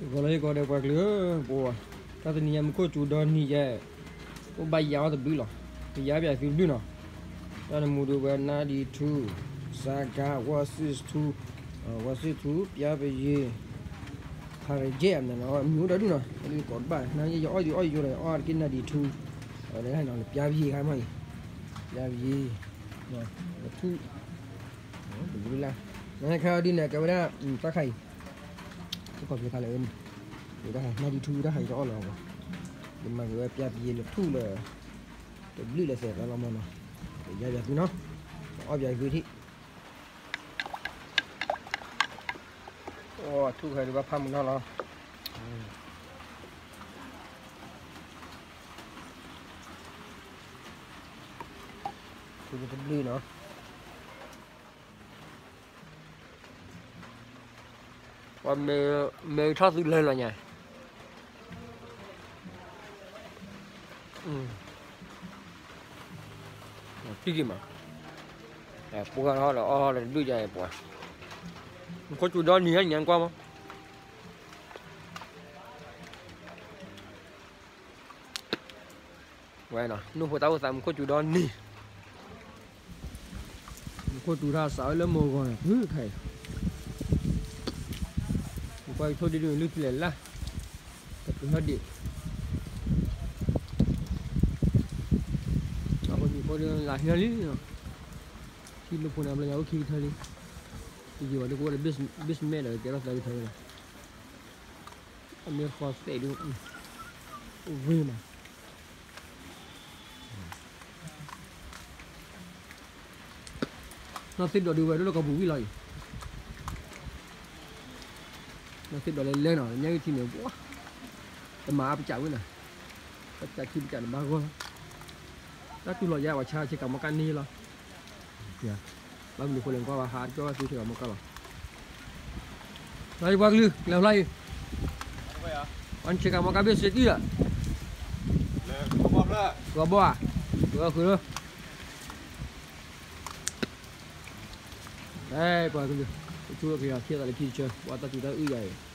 ဂီၤလၢဟ့ၣ်ကီးဒီးပှၤကလုာ်ဧၢ, ပအိၣ်, တၢ်တနံၤညါမူခိၣ်စူၤဒီနံၤယဲ, အိၣ်ဘၣ်ယၤအီၣ်တဘျုးလီၤ, ကယၤပၠးသုတဘျုးနီၤ, တၢ်နမူဒုးဝဲနါဒံးထူ, စါကါ, ဝီစ့ၣ်ထူ, ဝီစ့ၣ်ထူ, ပၠါပယ့ၤ, ဖးရကဲၣ်အမနၤနီၤ, မံၤအိၣ်ဒီဒူၣ်နီၤ, အဒုးကိးတဘၣ်, နယအီၣ်ဒုးအီၣ်ယိာ်ဒီး အီၣ်တက့ၢ်နါဒံးထူ, အဝဲဒၣ်နီၤ ပၠါပယ့ၤခါမ့ၢ်အံၤ, ပၠါပယ့ၤ, ထူ, တဘျုးလၢ်, နခါအီၤဒ်န့ၣ် ကဲဝဲဒၣ် တၢ်ခါအံၤ တခီပျဲခါလၢာ်န့ၣ်, ဝဲဒၣ်နါဒံးထူတၢ်ခါအံၤတအီၣ်လၢၤဘၣ်, ယမၤက့ၤဝဲပၠါပယ့ၤလၢထူလၢ, တဘျုးလၢသဲးသးလီၤမ့ၢ်နီၤ, ယၤပၠးသုနီၤ, အီၣ်ပၠးသုထံၣ်, အိၣ်ထူၣ်ခါဒုးဘၣ်ဖးမုၢ်နီၤလီၤ. ထူတဘျုးနီၤ, ပှၤမ့ၢ်ထီၣ်သုလၢလီၤညါ, တံၢ်က့ၤမး, ပှၤထီၣ်ဒီးအီၣ်ထီၣ်ဒီးတဘျုးယါအံၤပှၤ, မူခိၣ်စူၤဒီနံၤညါကွၢ်မး ဝဲနီၤ နူၢ်ဖိတၢ်အိၣ်သးမူခိၣ်စူၤဒီနံၤ, မူခိၣ်စူၤထီၣ်စးဝဲလၢမိၢ်ဂီၤန့ၣ် ဖုခါအံၤ, မူခိၣ်စူၤဒ်ဒ်န့ၣ် လုၢ်ထံလဲၣ်လၢ်, တပှ့ၤထီၣ်ဒံး, အဃိမူခိၣ်စူၤလၢဟံၣ်လံ, ထံလၢဖိန့ၣ်ဘျီညါအိၣ်ခံကထၢလံ, တယံာ်ဘၣ်ဒ်ကအိၣ်ဒီး basement ဒီးကဲထီၣ်သၢကထၢလံလီၤ, အမ့ၢ်ဃီသဲးဒ်, ဝ့မး နီၢ်သ့ၣ်ဒိးဒုးဝဲဒၣ်လၢကီၢ်ပူၤဝံၤလီၤအံၤ, နီၢ်သ့ၣ်ဒိးလဲၤလဲၤနီၤ ညါအံၤထံန့ၣ်, တမၤအပစးဝံၤနီၤ, ပစးခံပစးတဘၣ်ဂီၢ်လီၤ, တၢ်တူၢ်လီၤယါပှၤဆါဆ့ကၤမီကၣ်န့ၣ်လီၤ, ဘၣ်မနုၤဃိလဲၣ်ကွၢ်ဘၣ်ဟးကၠီဘၣ်သုဆ့ကၤမီကၣ်လီၤ, လီၤယပှၤကလုာ် လဲၤဖျါအံၤ, အဆ့ကၤမီကၣ်ဘ့ၣ်စ့တံၢ်လီၤ, ဂီၤဘီဧါ, ဂီၤဃုာ်လီၤ အဲ ပှၤကလုာ်, ပဆိကမိၣ်က့ၤအီၤ ထံၣ်သးလၢခံတဆၢ ပှၤတၢ်စူၤတၢ်အုၣ်ယၤအံၤ,